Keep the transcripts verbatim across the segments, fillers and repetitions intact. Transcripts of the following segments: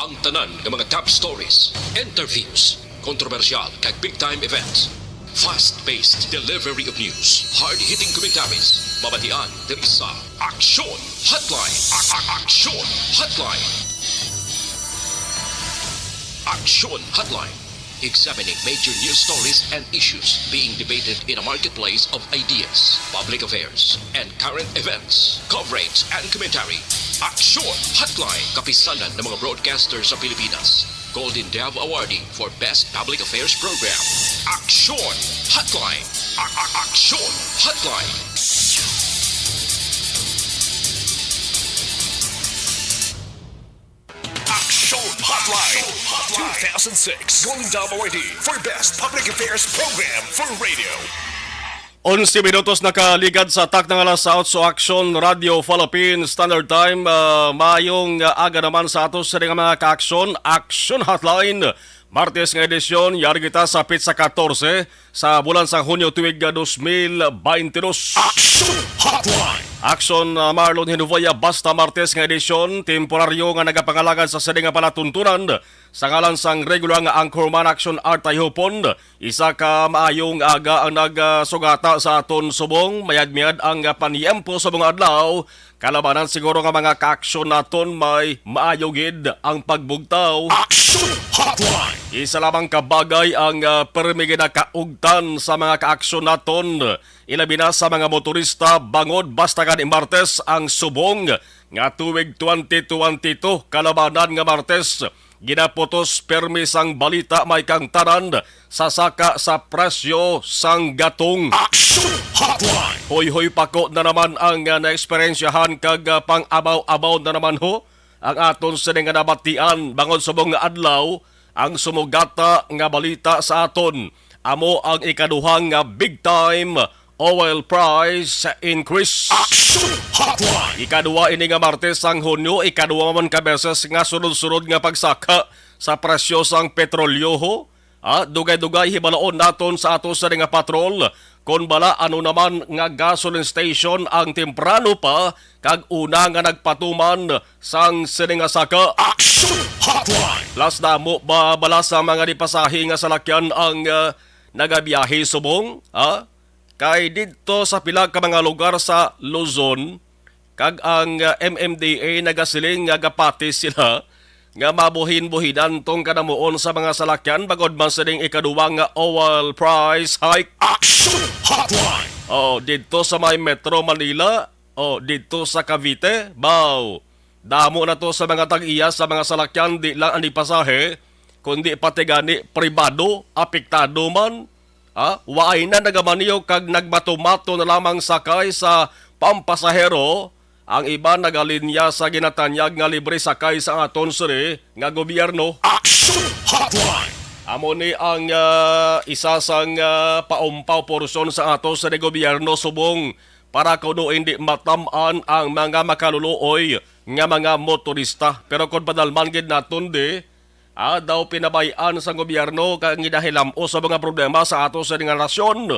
Ang tanan nga mga top stories, interviews, kontrobersyal kag big time events. Fast-paced delivery of news, hard-hitting commentaries, mabatian diri sa Aksyon Hotline. A- a- Aksyon Hotline. Aksyon Hotline. Examining major news stories and issues being debated in a marketplace of ideas, public affairs, and current events. Coverage and commentary. Aksyon Hotline. Kapisanan ng mga broadcaster sa Pilipinas. Golden Dove Awardee for Best Public Affairs Program. Aksyon Hotline. A- a- Aksyon Hotline. Aksyon Hotline two thousand six Golden Dove Awardee for Best Public Affairs Program for Radio. Onse minutos nakaligad sa takna nga alas otso, Aksyon Radio Philippine Standard Time. Ah, maayong, ah, aga naman sa ato sa mga kaaksyon. Aksyon Hotline, Martes nga edisyon, yari kita sa pitsa katorse sa bulan sa Hunyo tuig nga dos mil baynte dos. Aksyon Hotline. Aksyon, ah, Marlon Hinovaya, basta Martes nga edisyon, temporaryo nga nagapangalagad sa sini nga palatuntunan sa ngalan sang regular nga anchorman, Aksyon Art Tayhupon, isa ka maayong aga ang nagsugata sa aton subong. Mayad-mayad ang, ah, paniyempo sa mga adlaw. Kalabanan siguro nga mga kaaksyon naton, may maayo gid ang pagbugtaw. Aksyon Hotline. Isa lamang ka bagay ang, ah, permi ginakaugtan sa mga kaaksyon naton, ilabi na sa mga motorista, bangod basta gani Martes ang subong nga tuig twenty twenty-two, kalabanan nga Martes, ginaputos permi sang balita may kangtanan sa saka sa presyo sang gatong. Aksyon Hotline. Hoy-hoy pako na naman ang, ah, naeksperyensyahan kag, ah, pang-abaw-abaw na naman ho ang aton sini nga nabatian bangod subong nga adlaw. Ang sumugata nga balita sa aton amo ang ikaduhang nga big time oil price increase. Aksyon Hotline. Ikaduha ini nga Martes sang Hunyo, ikaduha man ka beses nga sunod-sunod nga pagsaka sa presyo sang petrolyo, ho. Ah, dugay-dugay hibaloon naton sa ato sini nga patrol kon bala ano naman nga gasoline station ang temprano pa kag una nga nagpatuman sang sini nga saka. Aksyon Hotline. Plus, damo ba bala sa mga dipasahi nga salakyan ang, ah, nagabiyahe subong, ha? Kay didto sa pila ka mga lugar sa Luzon, kag ang, ah, M M D A nagasiling nga gapati sila nga mabuhin-buhinan tong kanamuon sa mga salakyan bangod man sining ikaduwa nga oil price hike. Action Hotline! Oh, didto sa may Metro Manila, oh, didto sa Cavite, baw. Damo na to sa mga tag-iya sa mga salakyan, di lang ang pasahe, kundi pati gani pribado, apektado man. Ha? Waay na nagamaniyog kag nagmatumato na lamang sakay sa pampasahero. Ang iban nagalinya sa ginatanyag nga libre sakay sa aton sini nga gobyerno. Action Hotline! Amo ni ang, ah, isa sang, ah, paumpaw porsyon sa ato sini gobyerno subong para kuno hindi matam-an ang mga makaluluoy nga mga motorista. Pero kon padalman gid naton di, ah, daw pinabay-an sang gobyerno kag ginahilam-os sa mga problema sa ato sini nga nasyon.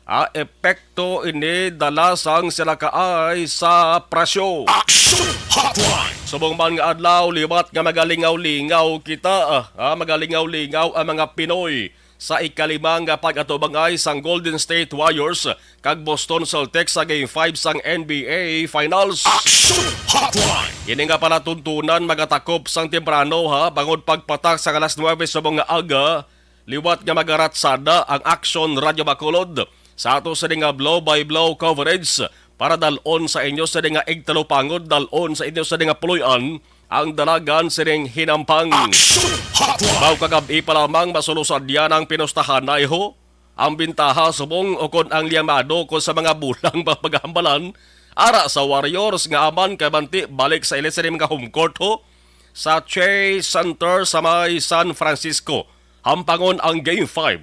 Ah, epekto ini dala sang sila kaay sa presyo. Action Hotline! Subong man nga adlaw, liwat nga magalingaw-lingaw kita, ah, ah, magalingaw-lingaw ang mga Pinoy sa ikalima nga pag-atubangay sang Golden State Warriors kag Boston Celtics sa Game five sang N B A Finals. Action Hotline! Ini nga palatuntunan magatakop sang temprano, ha, bangod pagpatak sang alas nuwebe subong nga aga, liwat nga magaratsada ang Action Radio Bacolod sa ato sini nga blow-by-blow coverage para dal-on sa inyo sini nga igtalupangod, dal-on sa inyo sini nga puloy-an ang dalagan sining hinampang. Action Hotline! Baw kagab-i pa lamang masulusad yan ang pinustahanay ho. Ang bintaha subong ukon ang liyamado ko sa mga bulang mapagambalan ara sa Warriors nga aman kay banti balik sa ilit sining mga home court ho sa Chase Center sa may San Francisco. Hampangon ang Game five.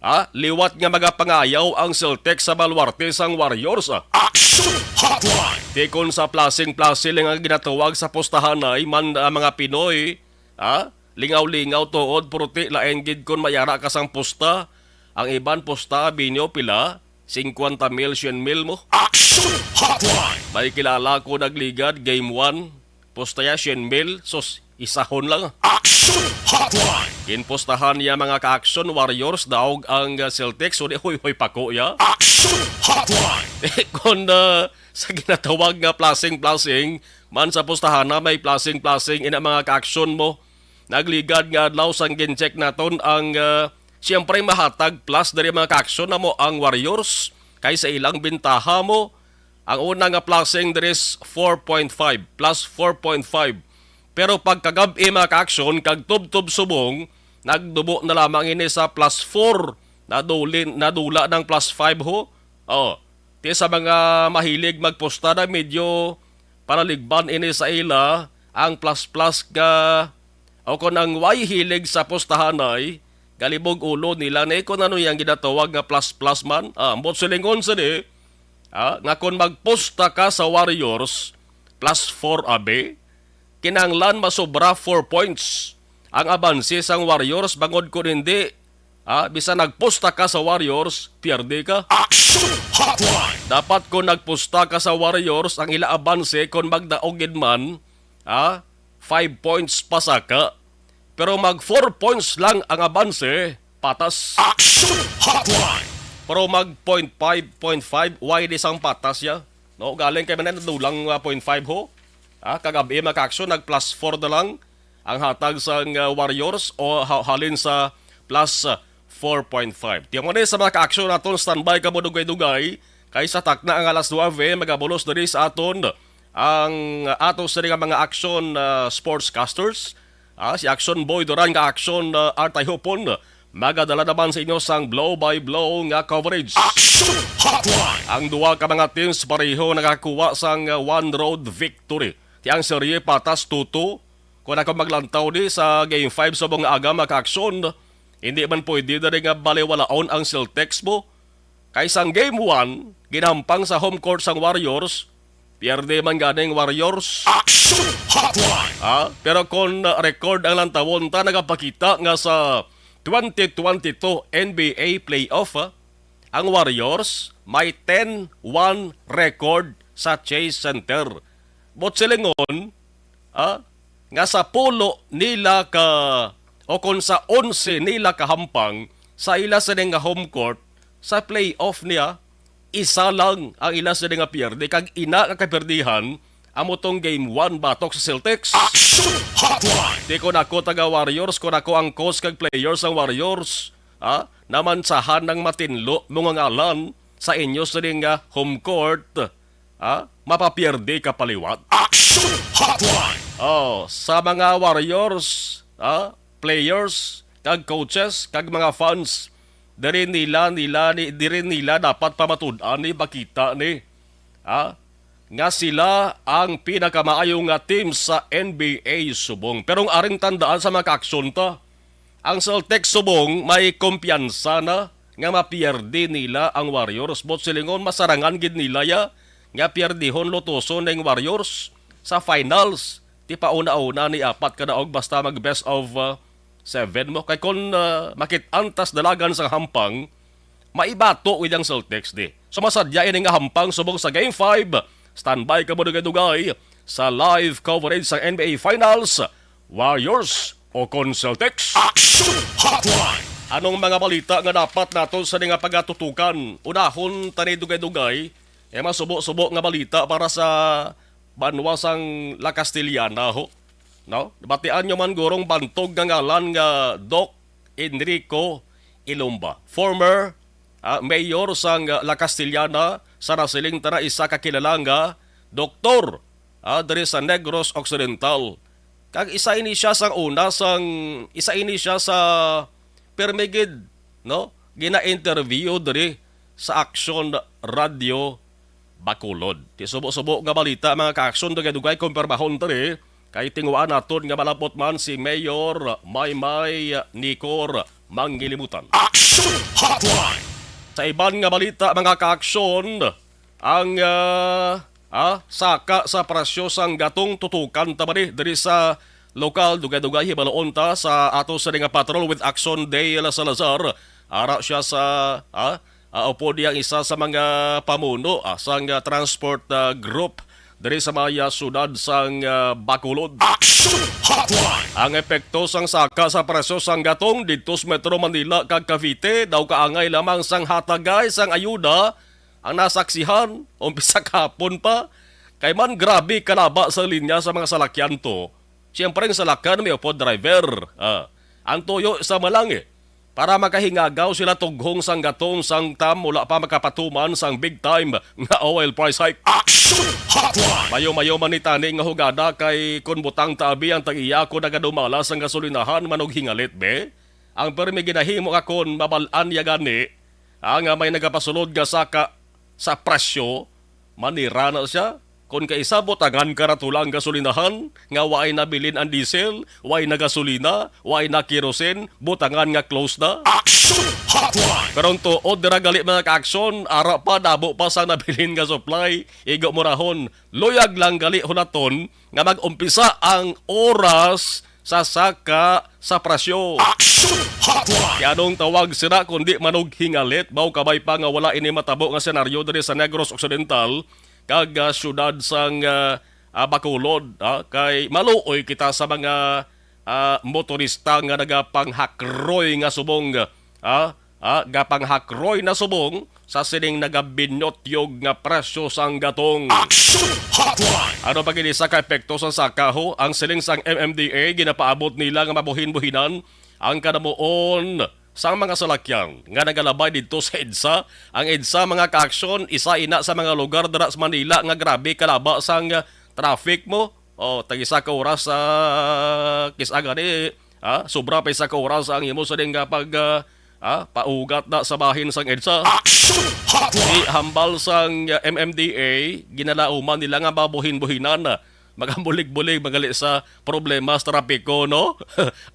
Ah, liwat nga magapangayaw ang Celtics sa baluarte sang Warriors, ah. Action Hotline! Tikon sa plasing-plasing nga ginatawag sa pustahanay man ang mga Pinoy, ah, lingaw-lingaw tuod, pero ti lain gid kon mayara ka sang pusta. Ang iban pusta, binyo pila? Singkwenta mil, syen mil mo? Action Hotline! May kilala ko nagligad, game one. Pusta ya, syen mil. Sus, isahon lang. Ah. Action Hotline! Ginpustahan niya, mga ka-action, Warriors daog ang, uh, Celtics, so di hoy-hoy pa ko ya. Action Hotline! Kon, uh, sa ginatawag nga plasing-plasing man sa pustahan na may plasing-plasing ina, mga ka-action mo. Nagligad nga adlaw sang gin-check naton ang, uh, siyempre mahatag plus diri, mga ka-action, na mo ang Warriors kay sa ilang bintaha mo. Ang una nga plasing diri is four point five, plus four point five. Pero pagkagab-i, mga ka-action, kag tubtob subong, nagdubo na lamang ini sa plus four. Nadulin, nadula ng plus five ho. Oh, ti sa mga mahilig magpusta na medyo palaligban ini sa ila ang plus plus nga o kon ang way hilig sa pustahanay, galibog ulo nila ni kon ano yang ginatawag nga plus plus man. Ah, ambot silingon sini, ah, nga kon magpusta ka sa Warriors, plus four abi, kinahanglan masobra four points ang abanse sang Warriors, bangod kon hindi, ah, bisan nagpusta ka sa Warriors, pierde ka. Action Hotline! Dapat kon nagpusta ka sa Warriors, ang ila abanse kon magdaog gid man, ah, five points pa saka. Pero mag four points lang ang abanse, patas. Action Hotline! Pero mag point five, point five, why di sang patas ya? No, galing kay man dulang, ah, point five ho. Ah, kagabi, mga ka-action, nag plus four na lang ang hatag sang, ah, Warriors o ha-, halin sa plus, ah, four point five. Tiyan mo ni sa mga ka-action naton, standby ka mo dugay-dugay. Kay sa takna ang alas nuebe, magabulos diri sa aton ang ato sini nga mga action, ah, sportscasters. Ah, si Action Boy Duran nga action, ah, artay hupon, magadala naman sa inyo sang blow-by-blow nga coverage. Action Hotline! Ang duha ka mga teams pareho nakakuha sang, ah, one road victory. Ti ang serye patas two two. Kung ako maglantaw ni sa Game five subong nga aga, mga ka-action, hindi man pwede diri nga baliwalaon ang Celtics mo. Kay sang Game one, ginhampang sa home court sang Warriors, pierde man ganing Warriors. Action Hotline! Ah, pero kung, ah, record ang lantawon ta, nagapakita nga sa twenty twenty-two N B A playoff, ah, ang Warriors may ten one record sa Chase Center. But silingon, ah, nga sa pulo nila ka, o kon sa onse nila ka hampang sa ila sini nga home court sa playoff niya, isa lang ang ila sini nga pierde, kag ina nga kaperdihan amo tong game one batok sa Celtics. Action Hotline! Di ko nako taga Warriors, ko nako ang coach kag players sang Warriors, ah, namansahan ng matinlo mo nga ngalan sa inyo sini nga home court. Ah, mapapierde ka paliwat. Action Hotline! Oh, sa mga Warriors, ah, players, kag coaches, kag mga fans, diri nila, nila, ni, diri nila dapat pamatud-an ni, bakita ni, ah, nga sila ang pinakamaayo nga team sa N B A subong. Pero ang aring tandaan sa mga ka-action ta, ang Celtics subong may kumpiyansa na nga mapierde nila ang Warriors. But silingon, masarangan gid nila ya nga pierdihon lutuson ning Warriors sa finals. Ti pauna-una ni apat ka daog basta mag best of, uh, seven mo. Kay kung, uh, makit-an tas dalagan sa hampang, maibato gid ang Celtics di. So masadya ini nga hampang subong sa Game five. Standby ka mo dugay-dugay sa live coverage sa N B A Finals. Warriors o kon Celtics? Action Hotline! Anong mga balita nga dapat nato sa nga pagatutukan? Unahon tani dugay-dugay, eh, masubo-subo nga balita para sa banwa sang La Castellana, ho. No? Batian nyo man gurong bantog nga ngalan nga Doc Enrico Ilumba, former, ah, mayor sang, ah, La Castellana, sa nasiling ta na isa ka kilala nga doktor, ah, diri sa Negros Occidental. Kag isa ini siya sang una sang, isa ini siya sa pirmi gid, no? Gina-interview diri sa Action Radio Bacolod. Ti subo-subo nga balita, mga ka-action, dugay-dugay kumpirmahon diri kay tinguhaan naton nga malabot man si Mayor Maymay Nicor Mangilimutan. Action Hotline! Sa iban nga balita, mga ka-action, ang, ah, ah, saka sa presyo sang gatong tutukan ta ba ni diri sa lokal, dugay-dugay hibaloon ta sa ato sa nga patrol with Action Dale Salazar. Ara siya sa, ah, ah, upod niya ang isa sa mga pamuno, ah, sang, ah, transport, ah, group diri sa may, ah, siyudad sang, ah, Bacolod. Action Hotline! Ang epekto sang saka sa presyo sang gatong didto sa Metro Manila kag Cavite daw kaangay lamang sang hatagay sang ayuda ang nasaksihan umpisa kahapon pa. Kay man grabe kalaba sang linya sa mga salakyan to. Siyempre, ang salakyan may upod driver. Ah, ang tuyo sa malang, eh. Para makahingagaw sila tughong sang gatong sang tam wala pa makapatuman sang big time nga oil price hike. Action Hotline! Mayo-mayo man ni tani nga hugada kay kun butang ta abi ang tag-iya kon nagadumala sang gasolinahan manughingalit, be. Ang pirmi ginahimo nga kon mabal-an niya gani, ah, nga may nagapasulod nga saka sa presyo, manira na siya. Kon kaisa, butangan ka na tula ang gasolinahan, nga waay nabilin ang diesel, waay na gasolina, waay na kerosene, butangan nga close na. Action Hotline! Pero ang tuod dira gali, mga ka-action, ara pa, damo pa sang nabilin nga supply. Igo mo rahon, luyag lang gali hulaton nga mag-umpisa ang oras sa saka sa presyo. Action Hotline! Kay anong tawag sira kundi manughingalit? Mao kabay pa nga wala ini matabo nga senaryo diri sa Negros Occidental kag, ah, siyudad sang, ah, ah, Bacolod, ah, kay maluoy kita sa mga, ah, motorista nga nagapangharoy nga subong, ah, ah, gapanghakroy na subong sa sining nagabinotyog nga presyo sang gatong. Action Hotline! Ano pa gid isa ka epekto sang saka, ho? Ang siling sang M M D A, ginapaabot nila nga mabuhin-buhinan ang kanamuon sang mga salakyan nga nagalabay didto sa EDSA. Ang EDSA, mga ka-action, isa ina sa mga lugar dira sa Manila nga grabe kalaba sang, ah, traffic mo. Oh, tag-isa ka oras sa kis-a gani, ah, sobra pa isa ka oras ang imo sa ding pag, ah, ah, paugat na sa bahin sang EDSA. Action Hotline! Di hambal sang, ah, M M D A, ginalauman nila nga mabuhin-buhinan, ah, magabulig-bulig magali sa problema sa trapiko, no?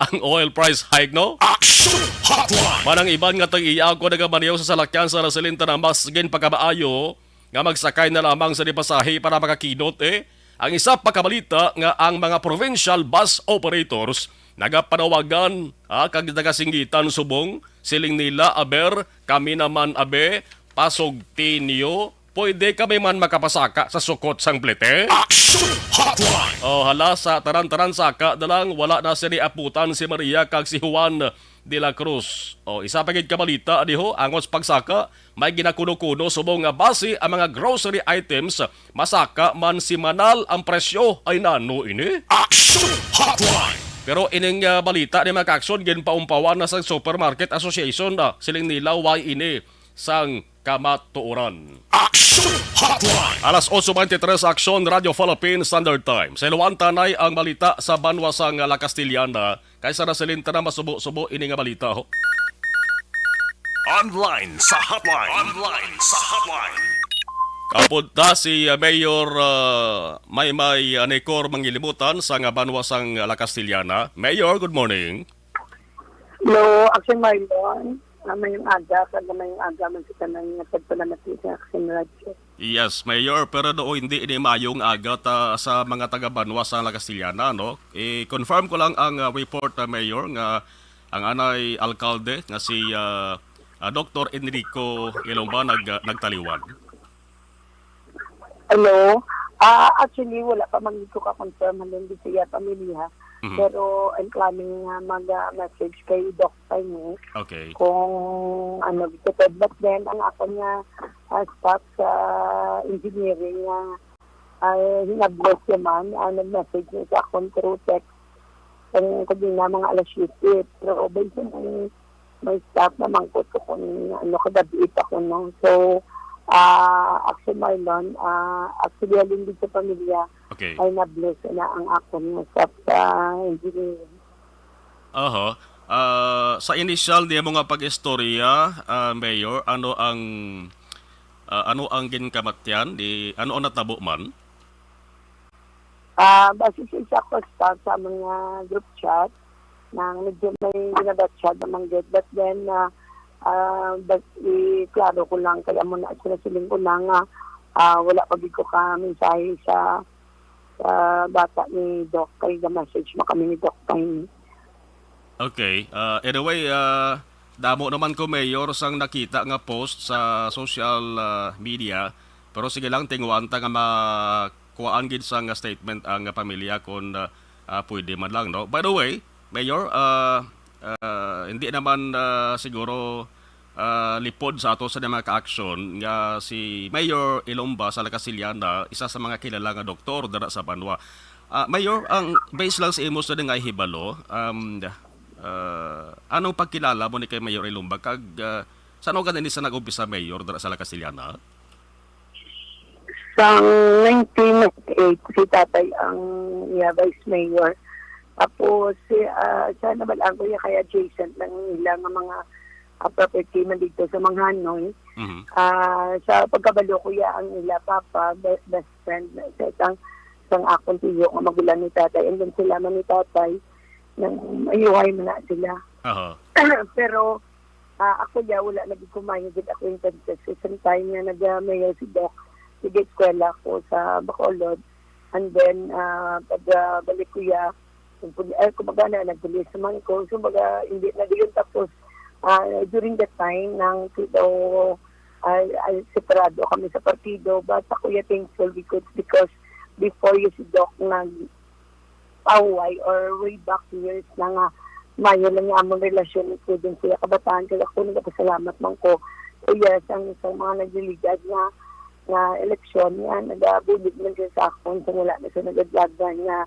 Ang oil price hike, no? Action Hotline! Manang iban nga tag-iya ako nagamaneho sa salakyan sa nasilinta na mas ginpakabaayo nga magsakay na lamang sa pasahe para makakinot, eh. Ang isa pa ka balita nga ang mga provincial bus operators nagapanawagan, ah, kag nagasinggitan subong, siling nila, "Aber, kami naman, abe, pasugti niyo, pwede kami man makapasaka sa sukot sang plete?" Action Hotline! Oh, hala, sa tanan-tanan saka na lang, wala na sini aputan si Maria kag si Juan de la Cruz. Oh, isa pa gid ka balita, diho, angos pagsaka, may ginakuno-kuno subong nga basi ang mga grocery items, masaka man si manal ang presyo. Ay nano ini? Action Hotline! Pero ining, ah, balita ni mga ka-action, ginpaumpawan na sang Supermarket Association na siling nila way ini sang kamatuoran. Action Hotline! Alas otso beintitrés, Action Radio Philippine Standard Time. Sa iluan tanay ang balita sa banwa sang La Castellana. Kay sa nasilinta na masubo-subo ini nga balita, ho. Online sa hotline. Online sa hotline. Kapunta si, uh, Mayor, uh, Maymay, uh, Nicor Mangilimutan sa nga banwa sang La Castellana. Mayor, good morning. Hello, Action Marlon. Ah, mayong aga, kag mayong aga man sa tanan nga pagpalamati sa Action Radio. Yes, Mayor, pero do hindi ini mayong aga ta sa mga taga-banwa sa La Castellana, no? I-confirm ko lang ang, ah, report, ah, Mayor, nga ang anay alkalde nga si, ah, ah, Doktor Enrico Ilongba nag-, ah, nagtaliwan. Hello? Ah, actually, wala pa man ko ka-confirm halin di sa iya pamilya. Mhm. Pero I'm planning nga mag, ah, message kay Doc Tiny Okay. kung ano, because, but then, ang akon nga, ah, staff sa engineering nga, ah, hinablog naman, ah, nag-message niya sa akon through text. Kung, kung di na mga alas siyete, pero based on may staff na mangkot ko kung ano, kagabi pa ko, no? So, ah, actually, Marlon, ah, actually, halin din sa pamilya, Okay. ay na-bless na ang akon nga staff sa engineering. Oho. Ah, sa initial nimo nga pag-istorya, ah, Mayor, ano ang, ah, ano ang ginkamatyan? Di, ano ang natabo man? Ah, base sa isa ko sa, sa mga group chat, nang medyo may ginabatsyag naman gid. But then, ah, ah, but i-klaro ko lang, kaya mo na, sila siling ko lang nga, ah, wala pa gid ko ka mensahe sa, sa bata ni Doc, kay ga-message mo kami ni Doc Tiny. Okay. Ah, anyway, ah, damo naman ko, Mayor, sang nakita nga post sa social, ah, media. Pero sige lang, tinguan ta nga ma-, kuhaan gid sang statement ang pamilya kung, ah, ah, pwede man lang, no? By the way, Mayor, ah, ah, hindi naman, ah, siguro, ah, lipod sa ato sa mga ka-aksyon nga si Mayor Ilumba sa La Casillana, isa sa mga kilala nga doktor dira sa banwa. Ah, Mayor, ang base lang sa imo sa nga hibalo, um, ah, anong pagkilala mo ni kay Mayor Ilumba kag, ah, saan ka na ni sa nag-umpisa, Mayor, dira sa La Casillana? Sang nineteen ninety-eight, si tatay ang iya vice mayor. Tapos, si, ah, siya naman ang kuya kay adjacent lang nila nga mga ah, property man dito sa Manghanoy. Mhm. Ah, sa pagkabalo ko ya ang ila papa, be- best friend sa isang sang akong tiyo nga magulang ni tatay. And then sila man ni tatay, nang mayuhay man na sila. Aha. Pero ah, ako ya, wala na gid ko maayo gid acquaintances. Sa isang time nga nag-mayor si Doc, sige eskwela ko sa Bacolod. And then, ah, pagbalik ko ya, kung puli- ay, kumbaga na, nagpulis naman ko. So, baga, hindi na yun. Tapos, ah, during that time, nang daw, ah, ah, separado kami sa partido. But ako ya thankful because, because before yung si Doc nag pahuway or way back years na nga mayo lang nga among relasyon including sa iya kabataan. Kaya ako nagpasalamat man ko sa iya sang, sang mga nagliligad nga nga eleksyon nga nagabulig man siya sa akon sa wala na siya nagadlagan nga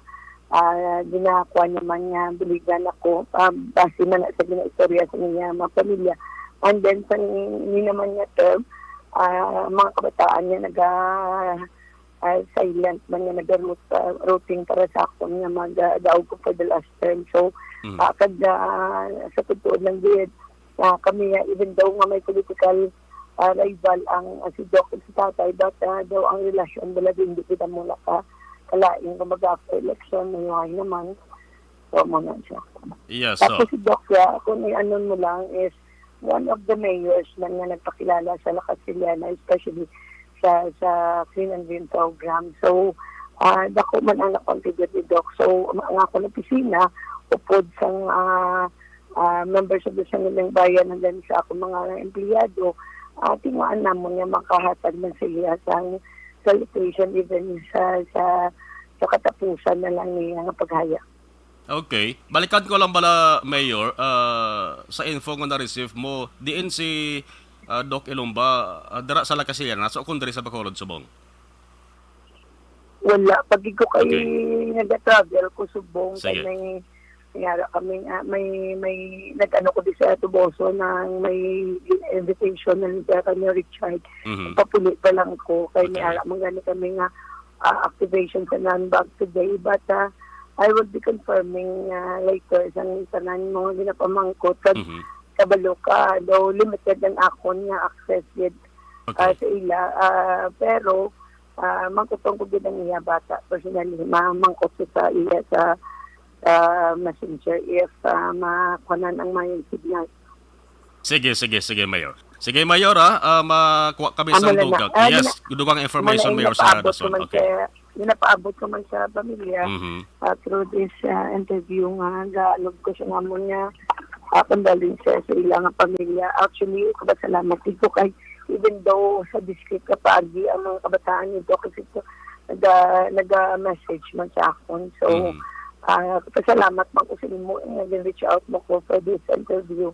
ah, ginakuha niya man nga buligan ako ah, base man na sa ginaistorya sa niya mga pamilya. And then sa ni naman nga term, ah, mga kabataan niya naga ah, silent man nga nag-root, ah, rooting para sa akon nga mag-, ah, daog ko for the last term. So, Mm. ah, kag ah, sa totoo lang gid, ah, kami, ah, even though nga may political ah, rival ang ah, si Doc ug si Tatay, but ah, daw ang relasyon bala hindi kita muna ka kalain, kumbaga after election, mayuhay naman. So, mo na siya. Yes, so, Tapos si Doc, ah, kung i-anon mo lang is one of the mayors man nga nagpakilala sa La Castellana, especially sa sa Clean and Green program. So, ah, dako man ang na-contribute ni Doc. So, ang akong opisina, upod sang ah, ah, members of the Sangguniang Bayan, and then sa akong mga empleyado, ah, tinguhaan namon nga makahatag man sa iya sang salutation even sa sa sa katapusan na lang niya nga paghaya. Okay. Balikan ko lang bala, Mayor, ah, sa info nga na-receive mo, diin si ah, Doc Ilumba, ah, dira sa La Castellana, so kung diri sa Bacolod, Subong? Wala. Pag ko kay Okay. nag-travel ko subong, kay Sige. may nangyara kami, ah, may may nag-ano ko di sa Tuboso na may invitation na niya kanya Richard. Mhm. Papuli pa lang ko kay may Okay. ara man gani kami nga ah, activation sa non-bank today, but ah, I will be confirming ah, later sa tanan mo nga ginapamangkot. Kag Mhm. kabalo ka, though limited ang akon nga access with ah, Okay. sa ila, ah, pero ah, mangkuton ko gid ang iya bata personally, mamangkot ko sa iya sa sa messenger if ah, makuhanan ang mayong signal. Sige, sige, sige, Mayor. Sige, Mayor, ha? Ah, makuha kami Amo sa na na. dugang. Ah, Yes, na- dugang information, Muna Mayor, sa napaabot Dazon. naman Okay. Sa, yung napaabot ko man sa pamilya Mhm. ah, through this ah, interview nga gaalog ko sa namon nga ah, condolences sa ilang pamilya. Actually, kapasalamat ko kay even though sa district ka paagi ang mga kabataan nito kasi ito, naga, naga-message man sa akon. So, Mhm. ah, pasalamat man ko sa imo nga reach out mo ko for this interview.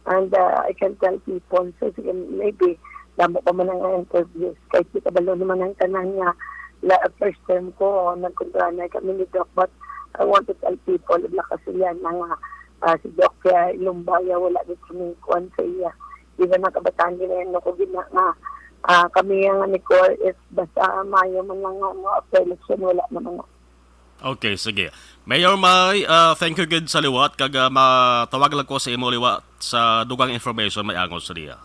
And ah, I can tell people, so sige, maybe damo pa man ang interviews. Kahit di kabalo naman ang tanan nga la, first term ko, nagkuntrahan kami ni Doc, but I want to tell people, La Castellana nga ah, si Doc kaya Ilumbaya, wala gid kami kuwan sa iya. Even ang kabataan, ginayon ko gina nga ah, kami nga ni Cor, if basta mayo man lang nga, no, after election, wala naman na. Okay, sige. Mayor May, ah, thank you gid sa liwat kag ah, matawag lang ko sa imo liwat sa dugang information may angos niya.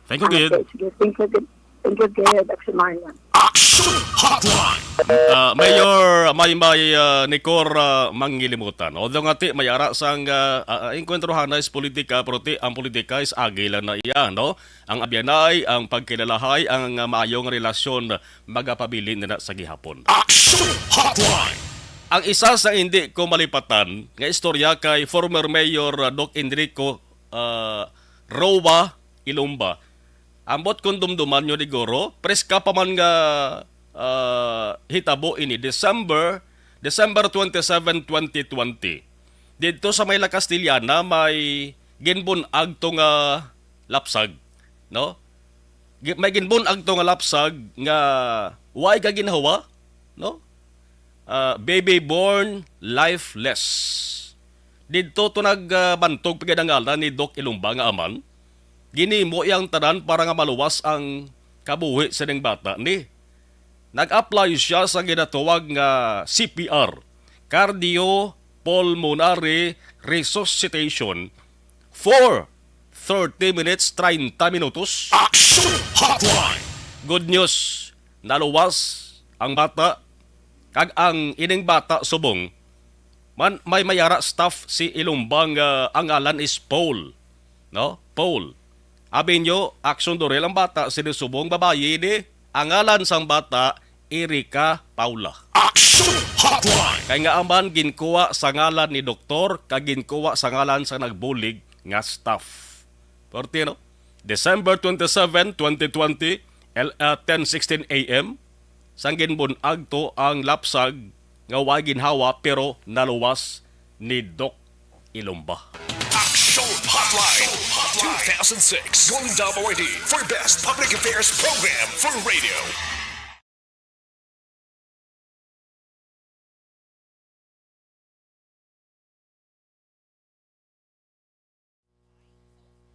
Thank you gid. Okay, sige. Thank you, gid. Thank you, gid, Action Marian. Action Hotline. Ah, Mayor Maymay, ah, Nicor, ah, Mangilimutan. Although nga ti may ara sang ah, ah, engkwentro hanay sa politika, pero ti ang politika is agi lang na iya, no? Ang abyanay, ang pagkilalahay, ang ah, maayong relasyon magapabilin na sa gihapon. Action Hotline. Ang isa sa hindi ko malipatan nga istorya kay former Mayor ah, Doc Enrico ah, Roa Ilumba. Ambot kung dumduman nyo ni Goro, preska pa man nga Ah, hitabo ini December, December twenty-seven, twenty twenty. Didto sa may La Castellana, may ginbun-ag to nga lapsag, no? Gi-, may ginbun-ag to nga lapsag nga way ka ginhawa, no? Ah, baby born lifeless. Didto to nagbantog pa gid ang ngalan ni Doc Ilumba nga aman. Ginhimo iyang tanan para nga maluwas ang kabuhi sining bata ni. Nag-apply siya sa ginatawag nga C P R, cardiopulmonary resuscitation, for thirty minutes, treinta minutos. Action Hotline! Good news, naluwas ang bata, kag ang ining bata subong man, may mayara staff si Ilumbang, ah, ang ngalan is Paul, no? Paul. Abi nyo, action, Dorel, ang bata, sini subong babayi ni, ang ngalan sang bata, Erica Paula. Action Hotline! Kay nga aman ginkuha sa ngalan ni doktor, kag ginkuha sa ngalan sa nagbulig nga staff. Perti, no? December twenty-seven, twenty twenty, el-, ah, ten sixteen A M, sang ginbun-ag to ang lapsag nga way ginhawa pero naluwas ni Doc Ilumba. Action Hotline two thousand six Golden Dome Awardee for Best Public Affairs Program for Radio.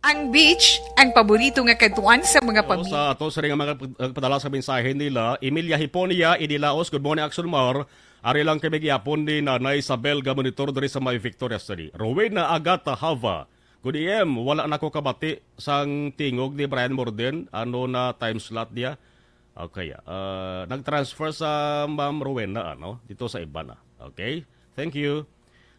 Ang beach, ang paborito nga kadtuan sa mga Oo, pamilya. Sa ato siring nga mga nagpadala sa mensahe nila, Emilia Hiponia, Idilaos, good morning, Action Mar. Ari lang kami gihapon ni Nanay Isabel nga monitor diri sa may Victoria City. Rowena Agata Hava, good A M, wala na ko kabati sang tingog ni Brian Morden. Ano na time slot niya? Okay, ah, nag-transfer sa Ma'am Rowena, ano? Dito sa iba na. Okay? Thank you.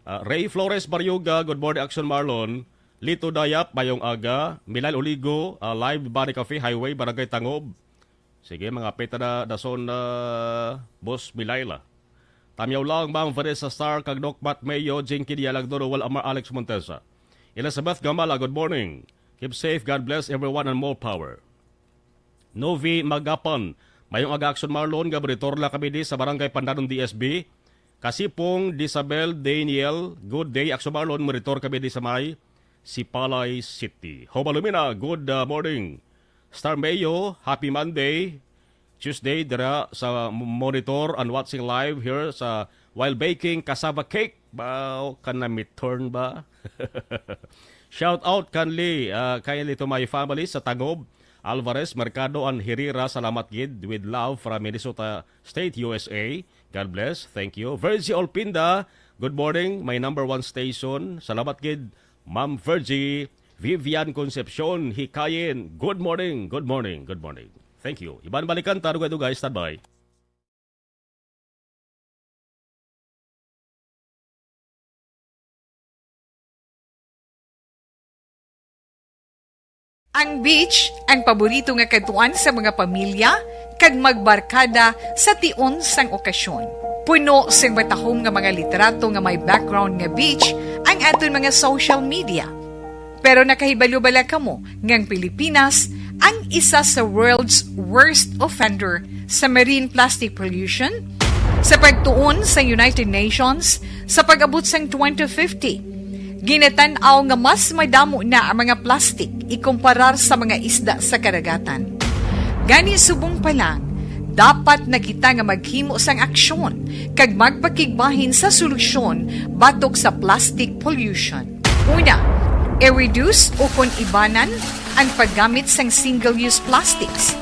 Ah, Ray Flores Baryoga, good morning, Action Marlon. Lito Dayap, mayong aga. Milay Oligo, ah, live Bani Cafe Highway, Barangay Tangob. Sige, mga peta na dason na Boss Milayla. Tamyaw lang, Ma'am Vanessa Star, kag Doc Matt Mayo, Jinky Dialagdo, Noel Amar, Alex Montesa. Elizabeth Gamala, good morning. Keep safe, God bless everyone, and more power. Novi Magapan, mayong aga, Action Marlon, nga monitor lang kami di sa Barangay Pandanon, D S B. Kasipong, Disabel, Daniel, good day, Action Marlon, monitor kami di sa may Sipalay City. Hoba Lumina, good, uh, morning. Star Mayo, happy Monday. Tuesday, dira sa monitor and watching live here sa while baking cassava cake. Ba, o ka na midterm ba? Shout out kanli, ah, kindly to my family sa Tagob, Alvarez, Mercado, and Herrera. Salamat gid. With love from Minnesota State, U S A. God bless. Thank you. Virgie Olpinda, good morning, my number one station. Salamat gid, Ma'am Virgie. Vivian Concepcion Hikayen, good morning, good morning, good morning. Thank you. Iban balikan ta, dugay-dugay, standby. Ang beach, ang paborito nga kadtuan sa mga pamilya kag magbarkada sa tion sang okasyon. Puno sing matahom nga mga litrato nga may background nga beach ang aton mga social media. Pero nakahibalo bala kamo nga ang Pilipinas ang isa sa world's worst offender sa marine plastic pollution? Sa pagtuon sa United Nations, sa pag-abot sang twenty fifty, ginatan-aw nga mas madamo na ang mga plastic ikumparar sa mga isda sa kadagatan. Gani, subong pa lang, dapat na kita nga maghimo sang aksyon kag magpakigbahin sa solusyon batok sa plastic pollution. Una, i-reduce ukon ibanan ang paggamit sang single-use plastics.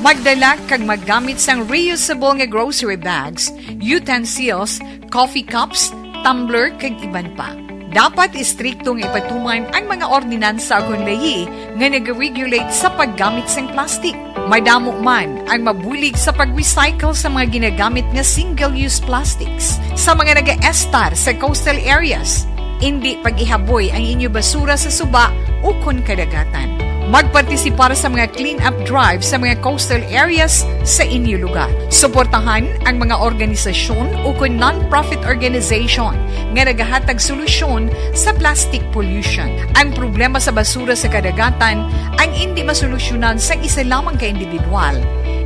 Magdala kag maggamit sang reusable nga grocery bags, utensils, coffee cups, tumbler, kag iban pa. Dapat istrikto nga ipatuman ang mga ordinansa ukon layi nga nag-regulate sa paggamit sang plastic. Madamo man ang mabulig sa pag-recycle sa mga ginagamit nga single-use plastics. Sa mga nagaestar sa coastal areas, indi pag-ihaboy ang inyo basura sa suba ukon kadagatan. Magpartisipar sa mga clean-up drive sa mga coastal areas sa inyo lugar. Suportahan ang mga organisasyon ukon non-profit organization nga nagahatag solusyon sa plastic pollution. Ang problema sa basura sa kadagatan ang indi masolusyonan sang isa lamang ka individual,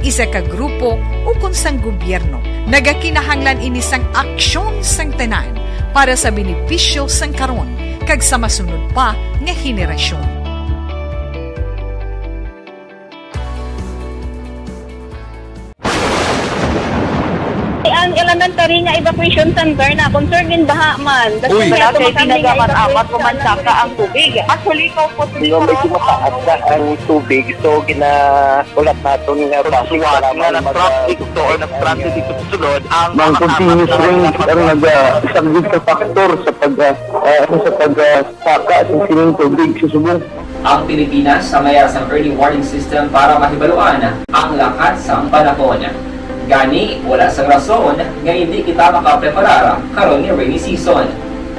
isa ka grupo, ukon sang gobyerno. Nagakinahanglan ini sang aksyon sang tanan para sa benepisyo sang karon kag sa masunod pa nga henerasyon. Ang elementary nga evacuation center na concerned in baha man. Uy. Wala kay tinaga man amat ko man saka ang tubig. Actually, ko po. Di ba, medyo mataas na ang tubig, so gina-, ulat naton nga Pagsuwat nga na traffic to or nag-transit dito sa sulod ang Ang continuous rain ang naga-, isa gid ka factor sa pag, ah, ah, sa pag, ah, saka sa sining tubig sa subong. Ang Pilipinas ang mayara sang early warning system para mahibaluan ang lakat sang panahon. Gani, wala sang rason nga indi kita makapreparar karon nga rainy season.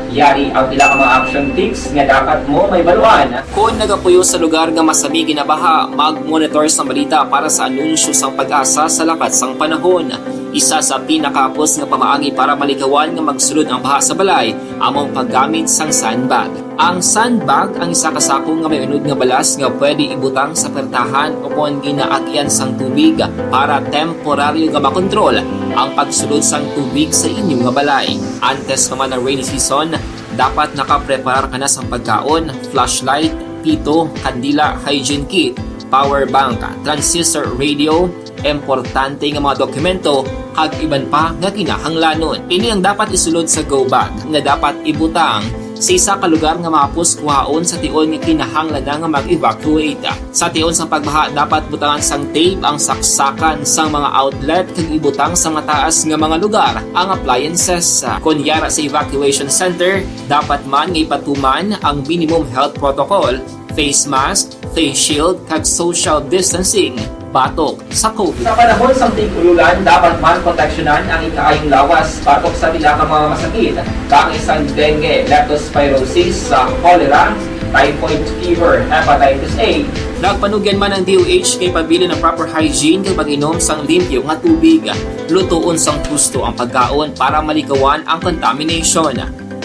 Yari ang pila ka mga action tips nga dapat mo mahibaluan. Kon nagapuyo sa lugar nga masami ginabaha, mag-monitor sang balita para sa anunsyo sang PAGASA sa lakat sang panahon. Isa sa pinakahapos nga pamaagi para malikawan nga magsulod ang baha sa balay amo ang paggamit sang sandbag. Ang sandbag ang isa ka sako nga may unod nga balas nga pwede ibutang sa pertahan o kon ginaagyan sang tubig para temporaryo nga makontrol ang pagsulod sang tubig sa inyo nga balay. Antes pa man ang rainy season, dapat nakapreparar ka na sang pagkaon, flashlight, pito, kandila, hygiene kit, power bank, transistor radio, importante nga mga dokumento, kag iban pa nga kinahanglanon. Ini ang dapat isulod sa go bag nga dapat ibutang sa isa ka lugar nga mahapos kuhaon sa tion nga kinahanglan na nga mag-evacuate. Sa tion sang pagbaha, dapat butangan sang tape ang saksakan sang mga outlet kag ibutang sa mataas nga mga lugar ang appliances. Kon yara sa evacuation center, dapat man nga ipatuman ang minimum health protocol, face mask, face shield, kag social distancing batok sa COVID. Sa panahon sang tig-ululan, dapat man proteksyonan ang ikaayong lawas batok sa pila ka mga masakit, kaangay sang dengue, leptospirosis, sa cholera, typhoid fever, hepatitis A. Nagpanugyan man ang D O H nga ipabilin ang proper hygiene kag pag-inom sang limpyo nga tubig. Lutoon sang husto ang pagkaon para malikawan ang contamination.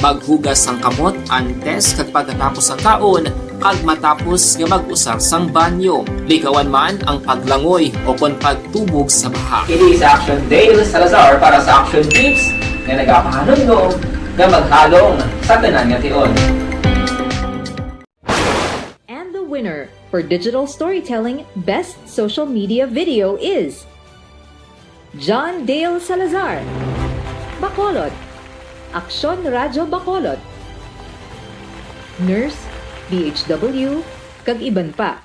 Maghugas sang kamot antes kag pagkatapos sang kaon, kag matapos nga mag-usar sang banyo. Likawan man ang paglangoy o kon pagtubog sa baha. Ini si Action Dale Salazar para sa Action Tips nga nagapahanumdom nga maghalong sa tanan nga tion. And the winner for digital storytelling best social media video is John Dale Salazar, Bacolod, Aksyon Radyo Bacolod, Nurse, D H W, kag iban pa.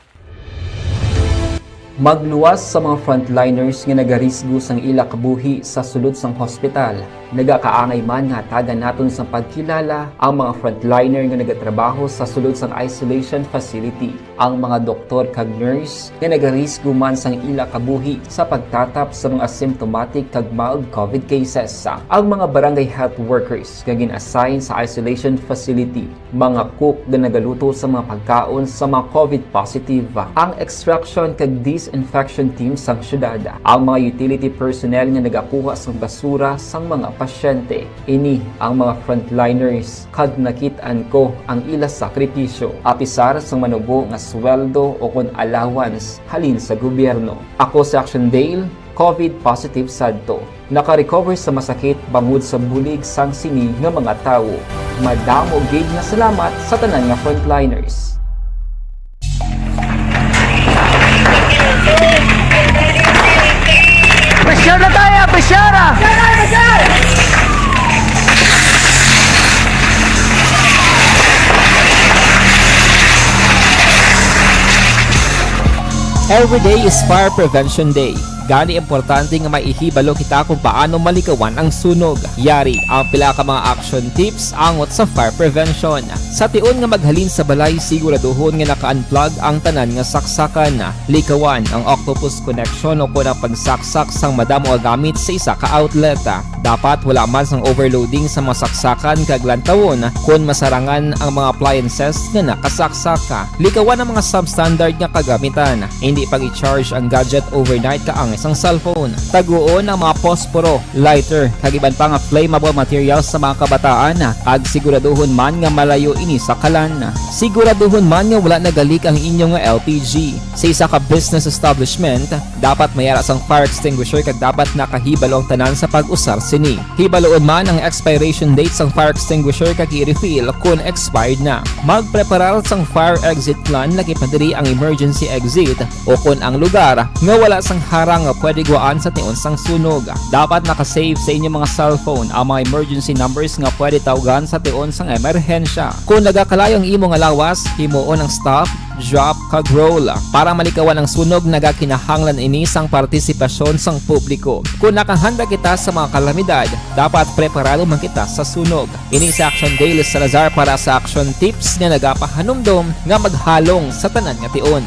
Magluwas sa mga frontliners nga nagarisgo sang ila kabuhi sa sulod sang hospital. Nagakaangay man nga hatagan naton sang pagkilala ang mga frontliner nga nagatrabaho sa sulod sang isolation facility. Ang mga doktor kag nurse nga nagarisgo man sang ila kabuhi sa pagtatap sa mga asymptomatic kag mild COVID cases, ang mga barangay health workers nga gin-assign sa isolation facility, mga cook nga nagaluto sa mga pagkaon sa mga COVID positive, ang extraction kag disinfection team sang syudad, ang mga utility personnel nga nagakuha sang basura sang mga pasyente. Ini ang mga frontliners kag nakit-an ko ang ila sakripisyo, apisar sang manubo nga sweldo o kon allowance halin sa gobyerno. Ako si Action Dale, COVID positive sadto. Naka-recover sa masakit bangod sa bulig sang sini nga mga tawo. Madamo gid nga salamat sa tanan nga frontliners. Pressure na tayo! Pressure! Every day is Fire Prevention Day. Gani, importante nga maihibalo kita kung paano malikawan ang sunog. Yari ang pila ka mga action tips angot sa fire prevention. Sa tion nga maghalin sa balay, siguraduhon nga naka-unplug ang tanan nga saksakan. Likawan ang octopus connection o kon ang pagsaksak sang madamo nga gamit sa isa ka outlet. Dapat wala man sang overloading sa mga saksakan kag lantawon kon masarangan ang mga appliances nga nakasaksaka. Likawan ang mga substandard nga kagamitan. Hindi pag-i-charge ang gadget overnight kaangay sang cellphone. Taguon ang mga posporo, lighter, kag iban pa nga flammable materials sa mga kabataan, kag siguraduhon man nga malayo ini sa kalan. Siguraduhon man nga wala nagalik ang inyo nga L P G. Sa isa ka business establishment, dapat may ara sang fire extinguisher kag dapat nakahibalo ang tanan sa pag-usar sini. Hibaluon man ang expiration date sang fire extinguisher kag i-refill kon expired na. Magpreparar sang fire exit plan, laki pa diri ang emergency exit, o kon ang lugar nga wala sang harang nga pwede guwaan sa tion sang sunog. Dapat naka-save sa inyo mga cellphone ang mga emergency numbers nga pwede tawgan sa tion sang emerhensya. Kon nagakalayo ang imo nga lawas, himuon ang stop, drop, kag roll. Para malikawan ang sunog, nagakinahanglan ini sang partisipasyon sang publiko. Kon nakahanda kita sa mga kalamidad, dapat preparado man kita sa sunog. Ini si Action Dale Salazar para sa Action Tips nga nagapahanumdom nga maghalong sa tanan nga tion.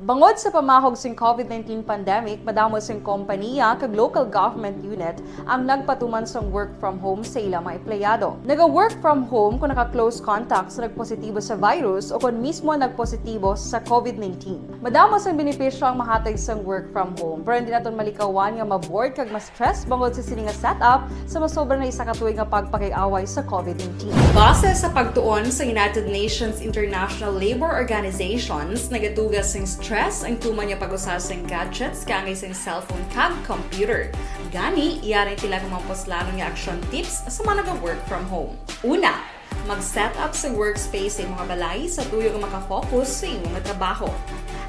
Bangod sa pamahog sing covid nineteen pandemic, madamo sing kompaniya kag local government unit ang nagpatuman sang work from home sa ila mga empleyado. Naga-work from home kung naka-close contact sa nagpositibo sa virus o kon mismo nagpositibo sa covid nineteen. Madamo sang benepisyo ang mahatag sang work from home, pero hindi naton malikawan nga ma-bored kag ma-stress bangod sa sini nga setup sa masobra na isa ka tuig nga pagpakig-away sa covid nineteen. Base sa pagtuon sa United Nations International Labor Organizations, nagatuga sing stress ang tuman nga pag-usa sing gadgets kaangay sing cellphone kag computer. Gani, yari sila kung mga puslanon nga action tips sa mga naga-work from home. Una, mag-set up sa workspace sa imong balay sa tuyo nga makafocus sa imong trabaho.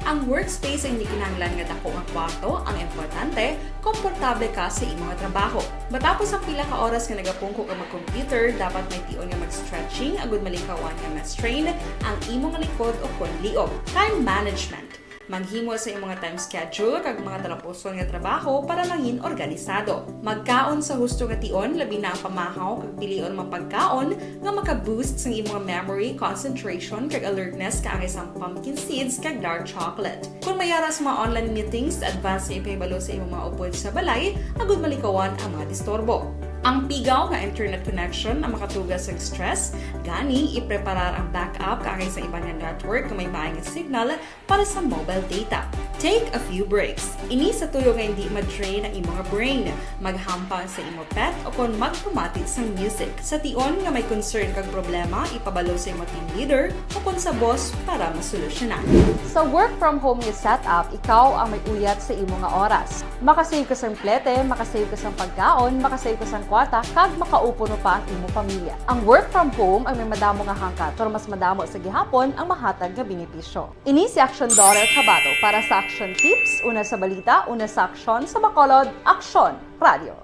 Ang workspace ay hindi kinahanglan nga dako nga kwarto. Ang importante, komportable ka sa imong trabaho. Matapos ang pila ka oras nga nagapungko ka mag-computer, dapat may tion nga mag-stretching agud malikawan nga ma-strain ang imong likod o kon liog. Time management. Maghimo sa imong time schedule kag mga talapuson nga trabaho para mangin organisado. Magkaon sa husto nga tion, labi na ang pamahaw kag pilion mga pagkaon nga maka-boost sang imong memory, concentration, kag alertness kaangay sang pumpkin seeds kag dark chocolate. Kon may ara sa mga online meetings, advance nga ipahibalo sa imong mga upod sa balay agud malikawan ang mga disturbo. Ang pigaw nga internet connection ang makatuga sang stress, gani ipreparar ang backup kaangay sa iban nga network nga may maay nga signal para sa mobile data. Take a few breaks. Ini sa tuyo nga hindi ma-drain ang imo nga brain, maghampang sa imo pet, o kon magpamati sang music. Sa tion nga may concern kag problema, ipabalo sa imo team leader o kon sa boss para masolusyonan. Sa work from home nga setup, ikaw ang may uyat sa imo nga oras. Makasave ka sang plete, makasave ka sang pagkaon, makasave ka sang kwarta, kag makaupuno pa ang imo pamilya. Ang work from home ang may madamo nga hangkat, pero mas madamo sa gihapon ang mahatag nga benepisyo. Ini si Action Daughter Kabato para sa Action Tips, una sa balita, una sa aksyon, sa Bacolod, Aksyon Radio.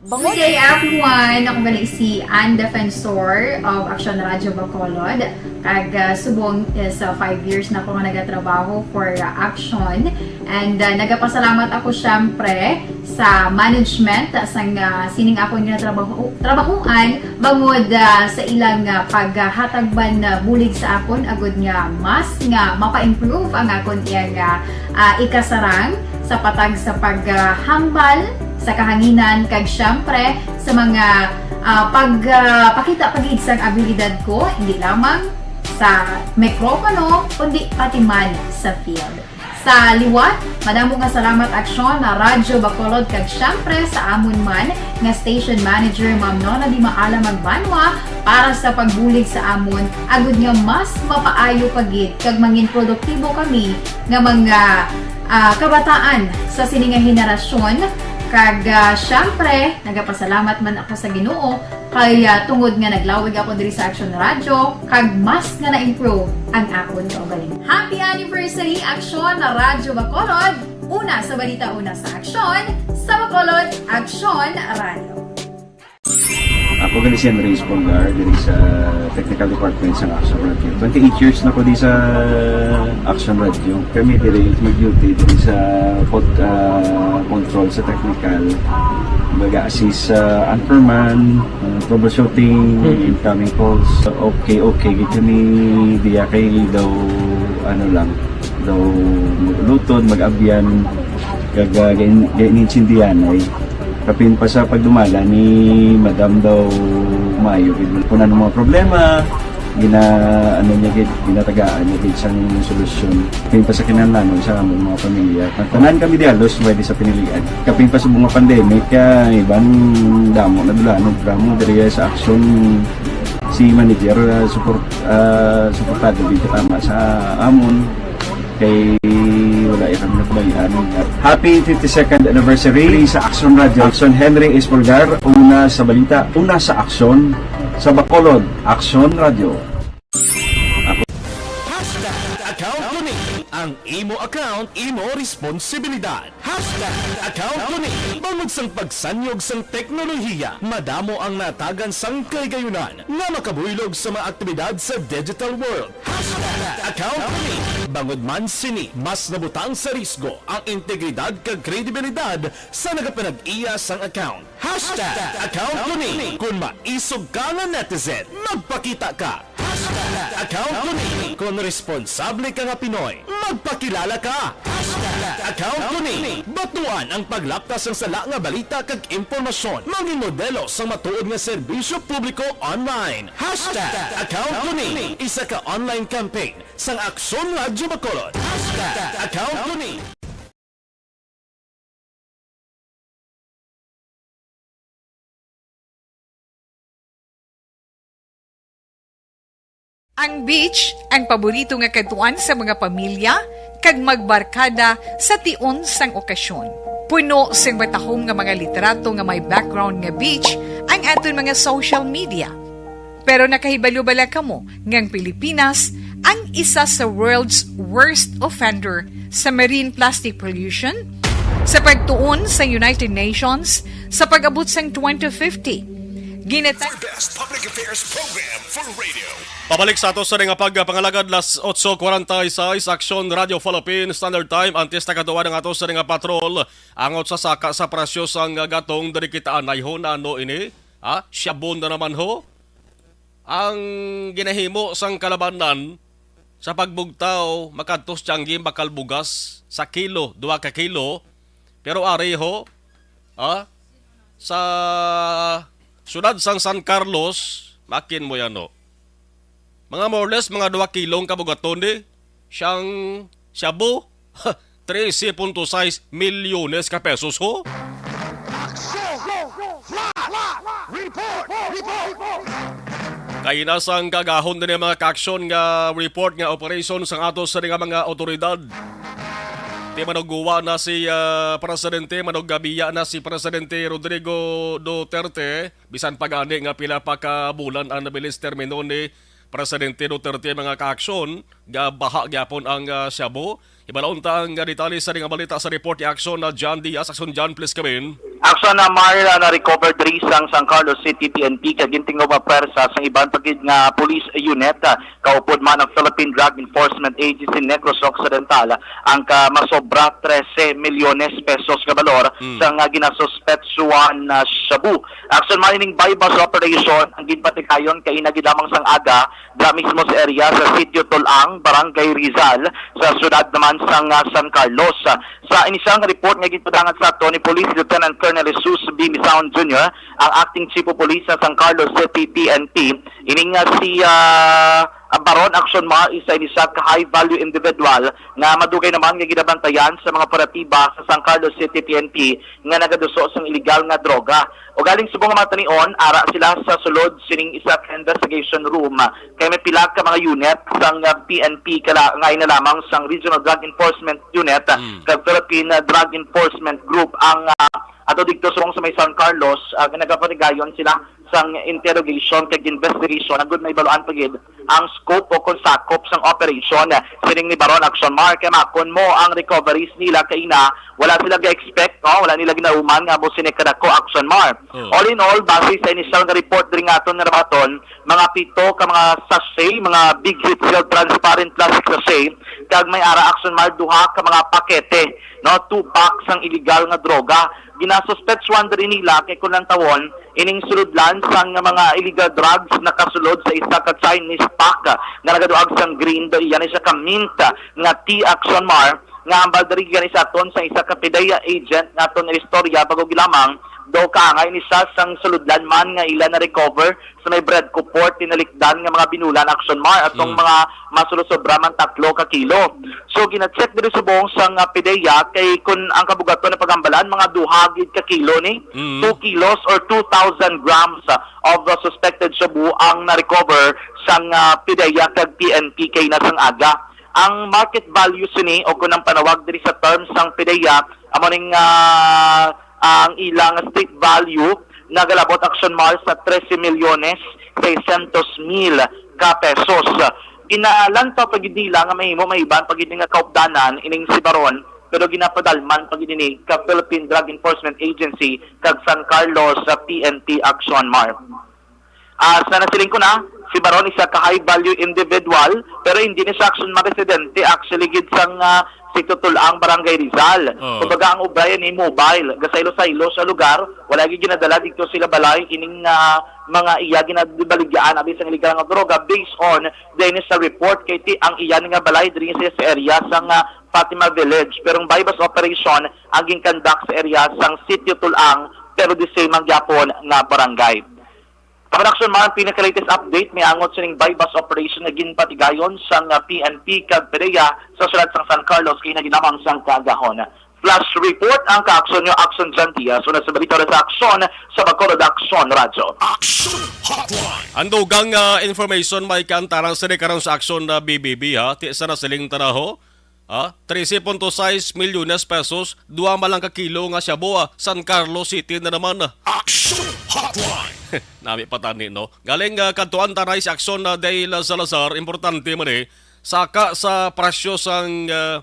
Good day, everyone! Ako gali si Ann Defensor of Action Radio Bacolod. Kag, ah, subong is, ah, five years na ako nga nagatrabaho for, ah, Action. And, ah, nagapasalamat ako, syempre, sa management, ah, sang, ah, sining akon nga trabaho, trabahuan, bangod, ah, sa ilang, ah, paghatag man, ah, bulig sa akon, agud nga mas nga mapa-improve ang akon iyang, ah, ah, ikasarang sa patag sa paghambal sa kahanginan, kag syempre sa mga, ah, pag, ah, pakita pa gid sang abilidad ko, hindi lamang sa mikropono, kundi pati man sa field. Sa liwat, madamo nga salamat, Aksyon, na Radyo Bacolod, kag syempre sa amon man nga station manager, Ma'am Nona Di Maala Magbanwa, para sa pagbulig sa amon, agud nga mas mapaayo pa gid kag mangin produktibo kami nga mga, ah, kabataan sa sini nga henerasyon. Kag, ah, syempre, nagapasalamat man ako sa Ginoo kay, ah, tungod nga naglawig ako diri sa Action Radio, kag mas nga na-improve ang akon kaugalingon. Happy anniversary, Action na Radyo Bacolod, una sa balita, una sa aksyon, sa Bacolod, Action Radio. Ako gali si Andres Polgar, diri sa technical department sa Action Radio. Twenty-eight years na ko di sa Action Radio. Kami diri mag-duty diri sa pod-, ah, control sa technical. Mag-assist sa anchorman, ah, troubleshooting, Mm. incoming calls. Okay, okay, gid kami diya kay daw, ano lang, daw mag-ulutod, mag-abyan. Kag, ah, gain-, gainintindihan ay kapin pa sa pagdumala ni Madam daw maayo gid. Kung ano mga problema, gina-, ano niya gid, ginatagaan niya gid sang solusyon. Kapin pa sa kinahanglanon sa among mga pamilya. Nagtanan kami di halos, pwede sa pinilian. Kapin pa sa mga pandemic, ah, iban damo na dulanon, drama diri sa aksyon. Si manager, ah, support, ah, suportado gid tama sa amon. Kay wala ya kami napabayaan. Happy fifty-second anniversary sa Aksyon Radio. Aksyon Henry Espolgar, una sa balita, una sa aksyon, sa Bacolod, Aksyon Radio. Hashtag account ko ni. Ang imo account, imo responsibilidad. Hashtag account ko ni. Bangod sang pagsanyog sang teknolohiya, madamo ang natagan sang kahigayunan nga makabuylog sa mga aktibidad sa digital world. Hashtag account ko ni. Bangod man sini, mas nabutang sa risgo ang integridad kag kredibilidad sa nagapanag-iya sang account. Hashtag account ko ni. Kung maisog ka nga netizen, magpakita ka. Hashtag account ko ni. Kung responsable ka nga Pinoy, magpakilala ka. Hashtag account ko ni. Batuan ang paglaptas sang sala nga balita kag impormasyon. Mangin modelo sang matuod nga serbisyo publiko online. Hashtag account ko ni. Isa ka online campaign sang Aksyon Radyo Bacolod. Hashtag account ko ni. Ang beach, ang paborito nga kadtuan sa mga pamilya kag magbarkada sa tion sang okasyon. Puno sing matahom nga mga litrato nga may background nga beach ang aton mga social media. Pero nakahibalo bala kamo nga ang Pilipinas ang isa sa world's worst offender sa marine plastic pollution? Sa pagtuon sa United Nations, sa pag-abot sang twenty fifty, ginatag- Best Public Affairs Program for Radio. Pabalik sa ato sa nga pagpangalagad, las otso cuarenta y seis, Aksyon Radio Philippine Standard Time. Antes nakatuwa ang ato sa nga patrol, angot sa saka sa presyo sang gatong, diri kita anayhon ano ini? Ha? Shabu na naman ho? Ang ginahimo sang kalabanan sa pagbugtaw makadto sa tianggi, bakal bugas sa kilo, duha ka kilo. Pero ari ho, ha? Sa siyudad sang San Carlos, makin mo yan, no? Mga more or less, mga duha kilong kabugaton ni siyang shabu. Trese punto sais milyones ka pesos, ho? Kay nasang kagahon din ang mga kaaksyon nga report nga operation sang ato sa nga mga otoridad. Ti manuguwa na si ah, Presidente, manugabiya na si Presidente Rodrigo Duterte, bisan pa gani nga pila pa ka bulan ang nabilin sa termino ni Presidente Duterte, mga kaaksyon, gabaha gyapon ang ah, shabu. Ibalaon ta ang ah, detalye sa nga balita sa report ni Aksyon na John Diaz. Aksyon John, please come in. Aksyon na Mar, ah, na-recover diri sang San Carlos City P N P kag gintingog nga pwersa sang iban pa gid nga police unit, ah, kaupod man ang Philippine Drug Enforcement Agency Negros Occidental, ang ka masobra trese milyones pesos nga balor Mm. sa nga ginasuspetsuhan na shabu. Aksyon man ining buy-bust operation ang ginpatigayon kaina gid lamang sang aga dira mismo sa area sa Sitio Tol-ang, Barangay Rizal, sa siyudad naman sang ah, San Carlos. Sa inisyal nga report nga ginpadangat sa ato ni Police Lieutenant Colonel Jesus B. Misaon Junior, ang acting chief of police sa San Carlos City P N P, ining nga si ah, Baron Action Mar, isa ini siya ka high value individual nga madugay naman nga ginabantayan sa mga operatiba sa San Carlos City P N P nga nagaduso sang iligal nga droga. Ugaling subong nga mga tanion, ara sila sa sulod sining isa ka investigation room kay may pila ka mga unit sang ah, P N P kala nga ina lamang sang Regional Drug Enforcement Unit Mm. kag Philippine ah, Drug Enforcement Group ang ah, ato didto subong sa may San Carlos, ah, nagapatigayon sila sang interrogation kag investigation agud maibaluan pa gid ang scope o kung sakop sang operation. Sining ni Baron Action Mar, kay makon mo ang recoveries nila kaina, wala sila ga-expect, no? Wala nila ginahuman nga mo sini kadako Action Mar. Oh. All in all, base sa initial nga report diri nga aton nga nabaton, mga pito ka mga sachet, mga big hit sealed transparent plastic sachet, kag may ara Action Mar duha ka mga pakete, no, two packs sang illegal nga droga. Ginasuspetsuhan diri nila kay kung lantawon, ining sulodlan sang mga illegal drugs nakasulod sa isa ka Chinese pack nga nagaduag sang green, do iyan isa ka mint nga tea Action Mar, Nga hambal diri gani sa aton sa isa ka PDEA agent nga aton istorya bago gilamang, daw kaangay ni siya sang sulodlan man nga ila na-recover sa may Bredco Port tinalikdan nga mga binulan, Action Mar, atong Mm. mga masulosobra man tatlo ka kilo. So gina-check diri subong sang, ah, PDEA kay kun ang kabugaton na paghambalan, mga duha gid ka kilo ni, Mm. two kilos or two thousand grams, ah, of the suspected shabu ang na-recover sang, ah, PDEA kag P N P kay na sang aga. Ang market value sini o kun ang panawag diri sa terms sang PDEA, amo ning, ah, ang ilang street value nagalabot, Action Mar, sa trese milyones seiscientos mil ka pesos. Ginalantaw pa gid nila nga mahimo maiban pa gid nga kaupdanan ining si Baron, pero ginapadalman pa gid ini ka Philippine Drug Enforcement Agency kag San Carlos sa P N P, Action Mar. Ah, sa nasiling ko na, si Baron isa ka high value individual, pero hindi ni siya, Action Mar, residente actually gid sang, ah, Sitio Tulaang, Barangay Rizal. Oh. Kumbaga, ang ubra ni mobile, gasaylo-saylo sa lugar, wala gyud ginadala dito sila balay ining, ah, mga iya ginabaligyaan abi sang illegal nga droga based on din sa report kay ti ang iya nga balay diri sa, sa area sang, ah, Fatima Village. Pero ang buy-bust operation ang gin-conduct sa area sang Sitio Tulaang, pero the same ang gyapon nga barangay. Ang Action Mar, ang pinaka-latest update may angot sining buy-bust operation nga ginpatigayon sang, ah, P N P kag PDEA sa siyudad sang San Carlos kay naginamang sang kaagahon. Flash report ang ka-action nyo, Action John Diaz. Una sa balita sa Action sa Bacolod, Action Radyo. Action Hotline. Ang dugang, ah, information may kaantaran sa karon sa Action na B B B, ha? Ti sa nasiling tanaho, ha? Trese punto sais milyones pesos, duha man lang ka kilo nga shabu, ah, San Carlos City na naman, ah. Action Hotline. Nami patani, no? Galing, ah, kadtuan tanay si Action na Dale Salazar, importante man eh. Saka sa presyo sang, ah,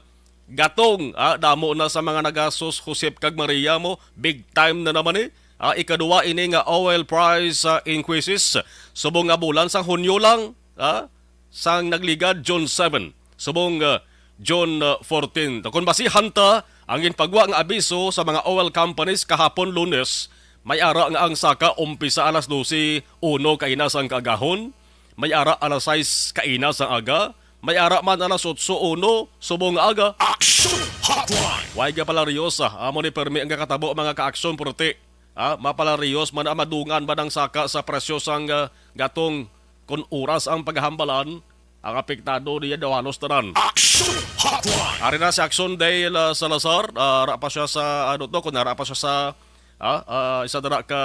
gatong, ah, damo na sa mga nagasos Josep kag Maria mo, big time na naman eh. Ah, ikaduwa ini nga oil price, ah, increases. Subong nga bulan sang Hunyo lang, ah, sang nagligad, June seven. Subong, ah, June, ah, fourteen. Kon basihan ta ang ginpagwa nga abiso sa mga oil companies kahapon Lunes, may ara nga ang saka umpisa alas dose uno kaina sang kaagahon, may ara alas sais kaina sang aga, may ara man alas otso uno subong nga aga. Action Hotline. Way gapalaryos, ah, amo ni permi ang kakatabo, mga ka-action, purti. Ah, mapalariyos man ang madungan man ang saka sa presyo sang, ah, gatong kon oras ang paghambalan, ang apektado niya daw halos tanan. Action Hotline. Ari na si Action Dale, ah, Salazar, ah, ara pa siya sa, ano to, kung ara pa siya sa, ah, ah, isa dira ka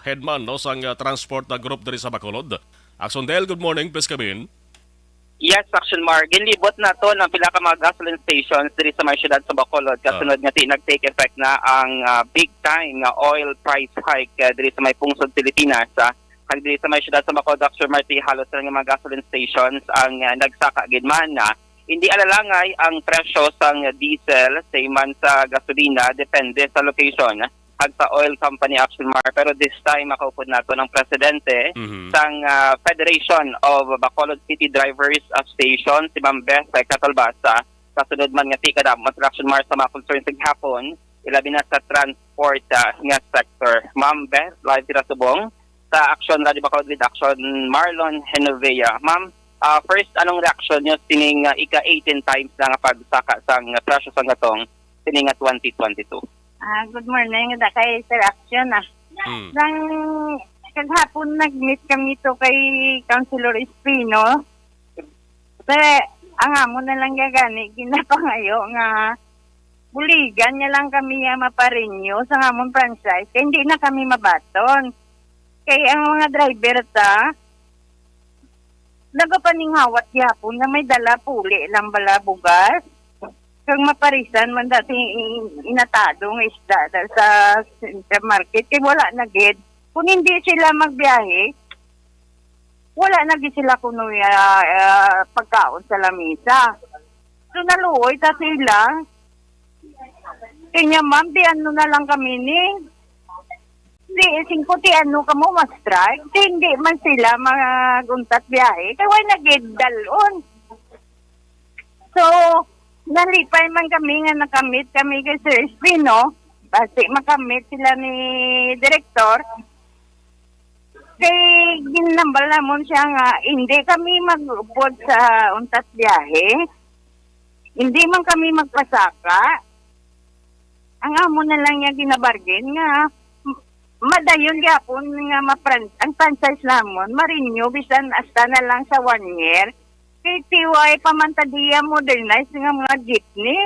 headman, no, sang, ah, transport na group diri sa Bacolod. Action Dale, good morning, please come in. Yes, Action Mar. Ginlibot naton ang pila ka mga gasoline stations diri sa may siyudad sa Bacolod. Ah. Kasunod nga ti nag-take effect na ang, ah, big time nga oil price hike, ah, diri sa may pungsod Pilipinas, ah. Kag diri sa may siyudad sa Bacolod, Action Mar, ti halos lang nga mga gasoline stations ang, ah, nagsaka gid man, ah. Hindi alalangay ang presyo sang diesel, same man sa gasolina, depende sa location. Kag sa oil company, Action Mar, pero this time makaupod nato ng presidente Mhm. sang, ah, Federation of Bacolod City Drivers Association, si Ma'am Beth Catalbasa. Kasunod man nga ti kadamo sa Action Mar sa mga concerns sa gihapon, ilabi na sa transport, ah, nga sector. Ma'am Beth, live kita subong sa Action Radio Bacolod with Action Marlon Genovea. Ma'am, ah, first, anong reaksyon nyo sining, ah, ika eighteen times na nga pagsaka sang presyo sang gatong sining nga twenty twenty-two? Ah, good morning. Da kay Sir Action, ah. Mm. Nang kaghapon nag-meet kami to kay Councilor Espino. Pero ang amo na lang gagani, ginapangayo nga buligan niya lang kami nga maparenew sa amon franchise. Kay hindi na kami mabaton. Kay ang mga driver ta, nagapaninghawat gyapon nga may dala puli lang bala bugas. Kag maparisan man dati inatado nga isda da sa Central Market, kay wala na gid. Kung hindi sila magbiyahe, wala na gid sila kuno, ah, ah, pagkaon sa lamisa. So, naluoy ta sila. Kanya, ma'am, di ano na lang kami ni. Di, singko ti ano kamo, ma-strike. Di, hindi man sila mag-untat biyahe. Kay wala na gid dalon. So, nalipay man kami nga nakamit kami kay Sir Espino. Basi makamit sila ni Direktor. Kay ginambal namon siya nga hindi kami mag-upod sa untat biyahe. Hindi man kami magpasaka. Ang amo na lang niya ginabargain nga m-, madayon gyapon nga ma-fran-, ang franchise namon ma-renew bisan hasta na lang sa one year. Kay T Y pa man ta diya modernized nga mga jeepney.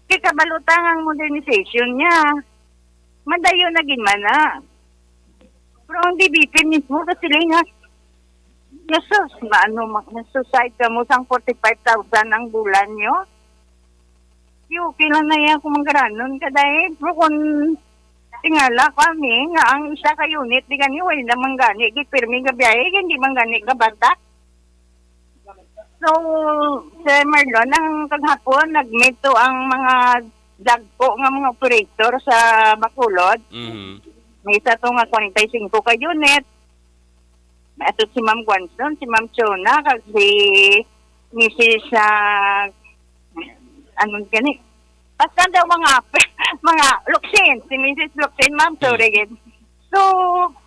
Kay kabalo ta nga ang modernization niya madayon na gid man na. Pero ang D B P mismo kasi nga, nasus, maano, ma-, nasuside ka mo sang forty-five thousand ang bulan nyo. Di okay lang na yan kung manggaranon ka dahil. Pero kung tingala kami nga ang isa ka unit di gani, way naman gani, di pirmi nga biyahe, hindi man gani ka bata. So, Sir Marlon, ang kaghapon, nag-meet to ang mga dagko nga mga operator sa Bacolod. Mhm. May isa to nga forty-five ka unit. May ato si Ma'am Guanzon, si Ma'am Chona, kag si Missus ah, ano gani? Basta daw mga, mga Luksin, si Missus Luksin, ma'am, sorry, gid. So,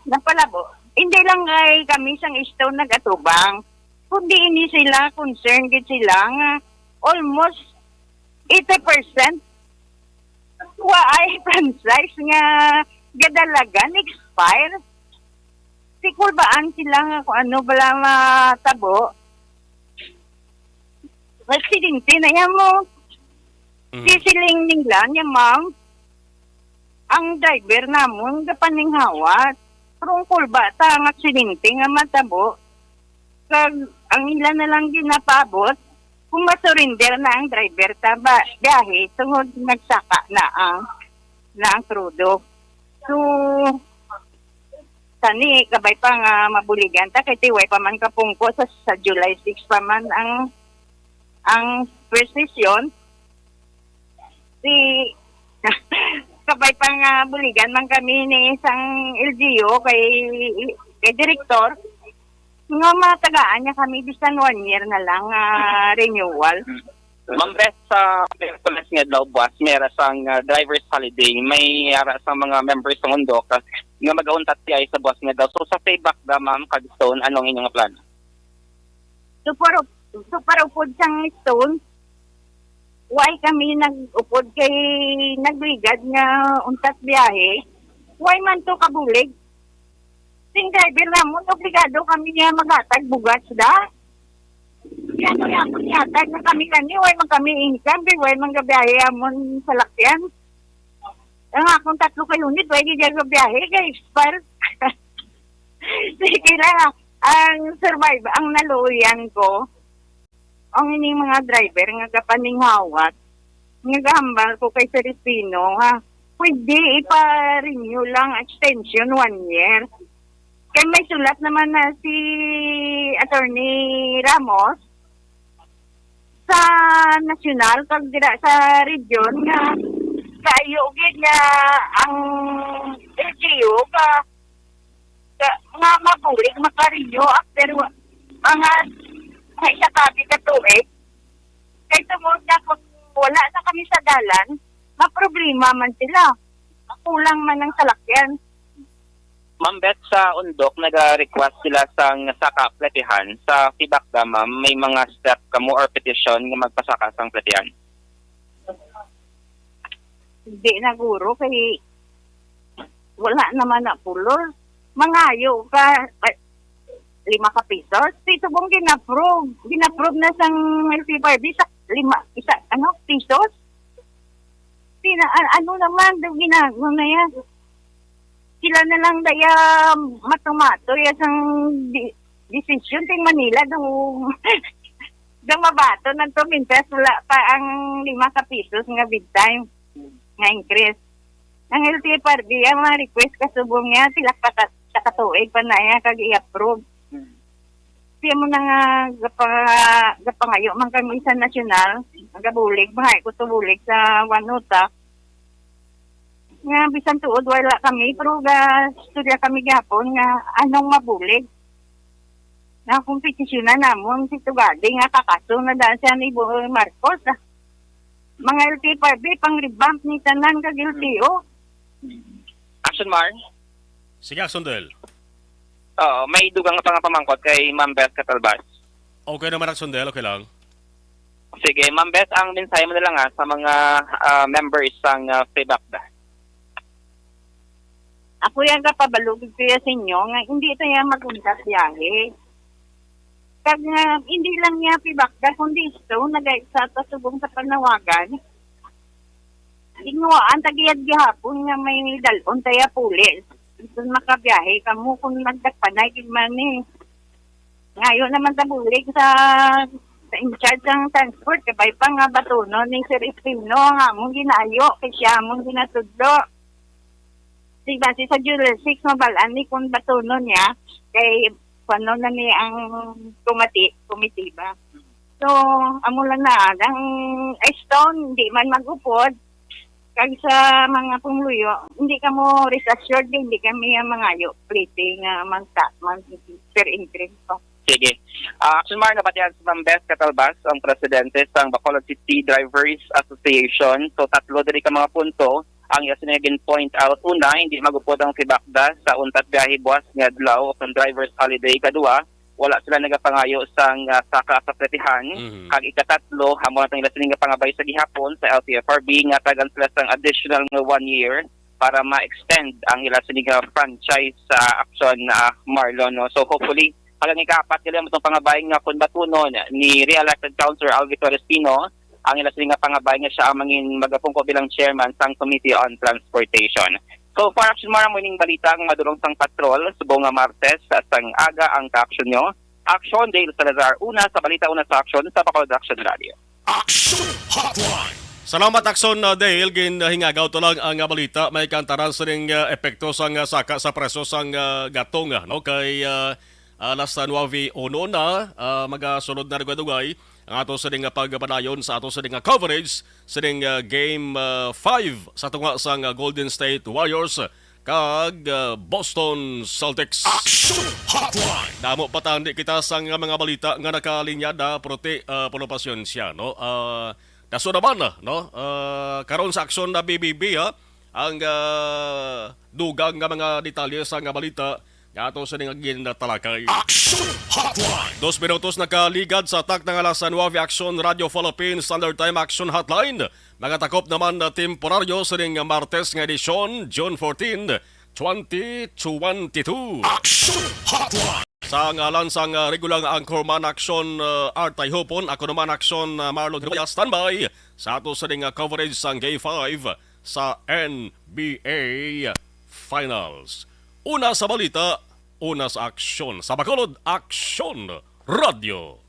napalabo. Hindi lang kay kami sang Stone nagatubang, kundi ini sila, concern gid sila nga almost eighty percent wa ay franchise nga gadalagan, expire. Sikulbaan sila nga kung ano bala matabo. Aksidente na yan mo. Mm. Sisiling nila niya, ma'am. Ang driver namon gapaninghawat. Pero ang kulba ta ang aksidente nga matabo. Kag ang ila na lang ginapaabot, kung ma-surrender na ang driver ta ba, biyahe, tungod nagsaka na ang, na ang krudo. So, tani, kabay pa nga mabuligan ta, kay tiway pa man kapungko sa, sa July six pa man ang, ang first session. Si, kabay pa nga buligan man kami ni isang L G U kay, kay direktor, nga matagaan niya kami bisan one year na lang, ah, renewal. Ma'am Beth, sa Miyerkules nga adlaw buwas, may ara sang, ah, driver's holiday. May ara sa mga members sang Undok, ah, nga mag-auntat diay sa buwas nga adlaw. So, sa Feedback Dam, ma'am, kag Stone, ano ang inyong plano? So, para, so, para upod sang Stone, why kami nag-upod kay nagligad nga untat biyahe? Why man to kabulig? Sing driver namon, obligado kami niya maghatag bugas da. Kaya ano niya, kung ihatag na kami kani, why man kami income, di why man gabiyahe amon salakyan. Ang akong tatlo ka unit, why di gabiyahe, kay expire. Sige lang, ah. Ang survive, ang naluoyan ko, ang ining mga driver nga gapaninghawat, nga gahambal ko kay Serafino, ha, pwede ipa-renew lang extension one year. Kay may sulat naman na si Attorney Ramos sa nasyonal kag dira sa region nga kaayo gid nga ang L G U ka, ka, nga mabulig makarenew after wa-, mga, mga isa ka ka tuig. Kay tungod nga kung wala na kami sa dalan, maproblema man sila. Makulang man ang salakyan. Ma'am Beth, sa Undok, nag-request sila sang saka platihan. Sa Feedback Dam, ma'am, may mga step kamo or petition nga magpasaka sang platihan? Hindi na, guro, kay wala naman na pulor. Mangayo ka, eh, lima ka pisos. Di subong gina-approve. Gina-approve na sang L C five sa lima, isa, ano, pisos? Di na, an-, ano naman, daw ginagawa na yan. Sila na lang daya matumato ya sang di-, desisyon sa Manila, daw, daw mabato na to, mintas wala pa ang lima ka pisos nga big time nga increase. Ang L T F R B, ang mga request kasubong niya, sila pa ta-, sa katuig pa na iya kag i-approve. Hmm. Siya mo na nga gapa-, gapangayo man kami sa nasyonal, gabulig, mga ko to bulig sa Wanuta. Nga bisan tuod wala kami, pero ga-, istorya kami gihapon nga anong mabulig. Nga kung petisyonan namon si Tugadi nga kakaso na daan siya ni Boy Marcos, ah. Mga L T F R B, pang-revamp ni tanan kag L T O. Action, Mar? Sige, Action Del. Oo, may dugang nga pangapamangkot kay Ma'am Beth Catalbas. Okay naman, Action Del, okay lang. Sige, Ma'am Beth, ang mensahe mo na lang, ah, sa mga, ah, members sang, ah, FEBACDA. Ako yan, kapabalugid ko yan sa inyo nga hindi tayo mag-untat biyahe. Kag nga, hindi lang niya FEBACDA, kundi ito, nagaisa ta subong sa panawagan. Ginwaan ta gid gihapon nga may dalon tayo pulis. Ito makabiyahe kamo kung nagdapanay gid man eh. Ngayon naman ta bulig sa, sa in charge ng transport, kabay pa nga batunon ni Sir Espino ang among ginayo, kay siya among ginatudlo. Di base sa July six, mabalaan ni kung batunon niya, kay paano na ni ang kumati, komitiba. So, amo lang na, ang Stone, di man mag-upod, kag sa mga pumuluyo, hindi kamo rest assured, hindi kami ang mangayo, plete nga magta, mag, Sir Ingrid. Sige. Ah, Action Mar, nabatian si Ma'am Beth Catalbas, ang presidente sang Bacolod City Drivers Association. So, tatlo diri ka mga punto ang iya sini gin-point out. Una, hindi mag-upod ang FEBACDA sa untat biyahe buwas nga adlaw o kung driver's holiday. Ikaduha, wala sila nagapangayo sang, ah, saka sa pletihan. Mhm. Kag ikatatlo, amo na ang ila sini nga pangabay sa gihapon sa L T F R B nga tagan sila sang additional nga one year para ma-extend ang ila sini nga franchise sa Action, ah, Marlon, no? So, hopefully, hanggang ikaapat, gali ang itong pangabay nga kung batunon ni re-elected Councilor Alvin Torrestino ang ila sini nga pangabay nga siya ang mangin magapungko bilang chairman sang Committee on Transportation. So far, Action Mar, amo ining balita nga madulong sang patrol subong nga Martes, ah, sang aga ang ka-action nyo. Action, Dale Salazar, una sa balita, una sa action, sa Bacolod Action Radio. Action Hotline. Salamat, Action, uh, Dale. Ginhingagaw to lang ang, uh, balita. May kantaran sining, uh, epekto sang, uh, saka sa presyo sang, uh, gatong, uh, no? Kay, uh, alas nuwebe uno na, uh, magasulod na dugay-dugay ang ato sining, uh, pagpadayon sa ato sining, uh, coverage sining, uh, Game, uh, five sa tunga sang, uh, Golden State Warriors kag, uh, Boston Celtics. Action Hotline. Damo pa tandi kita sang mga balita nga nakalinya na, pero ti, ah, puno pasensya, no? Ah, daso naman, no? Ah, karon sa Aksyon na B B B, ha? Ang, ah, dugang nga mga detalye sa nga balita nga ato sa nga ginatalakay. Action Hotline. Dos minutos nakaligad sa takna nga alas nuwebe, Action Radio Philippines Standard Time Action Hotline. Nagatakop naman na temporaryo sining Martes nga edisyon, June fourteen, twenty twenty-two. Action Hotline. Sa ngalan sang, uh, regular nga anchorman, Action, uh, Art Tayhupon, ako naman, Action, uh, Marlon Hiroya, standby sa ato sining, uh, coverage sang Game five sa N B A Finals. Una sa balita, una sa aksyon. Sa Bacolod, Action Radio.